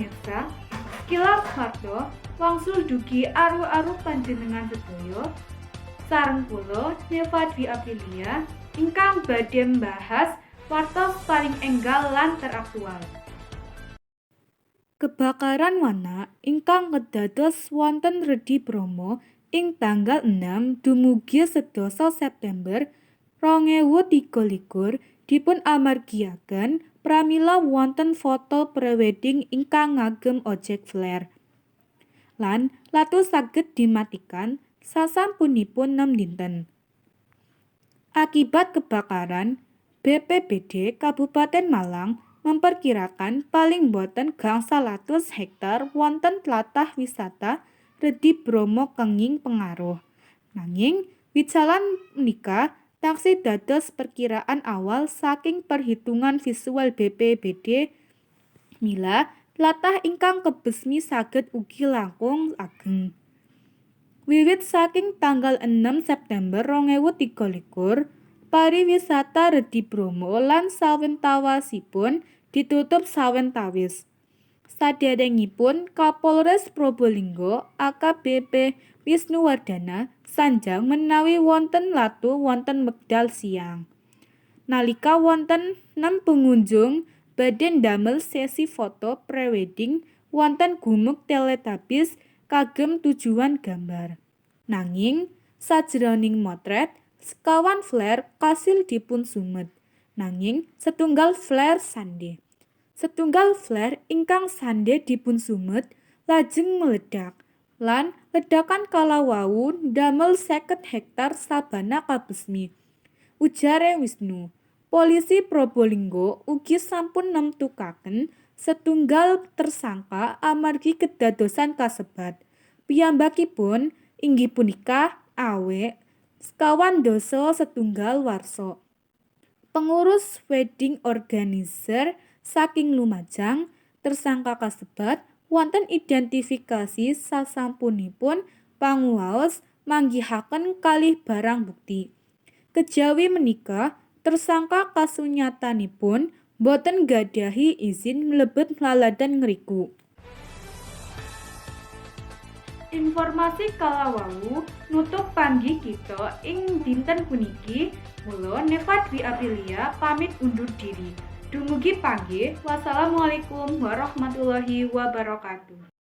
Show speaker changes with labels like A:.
A: Pamirsa, sekilas warta wangsul dugi aru-aru panjenengan sedaya sareng kula, Neva Dwi Aprilia, ingkang badhe mbahas warta paling enggal lan teraktual. Kebakaran wana ingkang kedados wonten Redi Bromo ing tanggal 6 dumugi 10 September 2023 dipun amargiaken pramila wonten foto prewedding ingkang ngagem objek flare. Lan latu saged dimatikan sasampunipun 6 dinten. Akibat kebakaran, BPBD Kabupaten Malang memperkirakan paling boten gangsal atus hektar wonten tlatah wisata Redi Bromo kenging pengaruh. Nanging wicalan menika taksih dados perkiraan awal saking perhitungan visual BPBD, mila tlatah ingkang kebesmi saged ugi langkung ageng. Wiwit saking tanggal 6 September 2023, pariwisata Redi Bromo lan sawetawasipun ditutup sawetawis. Saderengipun, Kapolres Probolinggo AKBP Wisnu Wardana sanjang menawi wonten latu wonten wekdal siang, nalika wonten 6 pengunjung badhe ndamel sesi foto prewedding wonten Gumuk Teletubbies kagem tujuan gambar. Nanging sajroning motret, sekawan flare kasil dipun sumet, nanging setunggal flare sande. Setunggal flare ingkang sande dipun sumet lajeng meledak lan ledakan kala wau ndamel 50 hektar sabana kabesmi, ujare Wisnu. Polisi Probolinggo ugi sampun nemtukaken setunggal tersangka amargi kedadosan kasebat. Piyambakipun inggih punika AW, 91 warsa, pengurus wedding organizer saking Lumajang. Tersangka kasebat wonten identifikasi sasampunipun panguwaos manggihaken kalih barang bukti. Kejawi menika, tersangka kasunyatanipun boten nggadahi izin mlebet laladan ngriku. Informasi kala wau nutup panggih kita ing dinten puniki. Mula Neva Dwi Aprilia pamit undur diri. Dumugi panggih. Wassalamualaikum warahmatullahi wabarakatuh.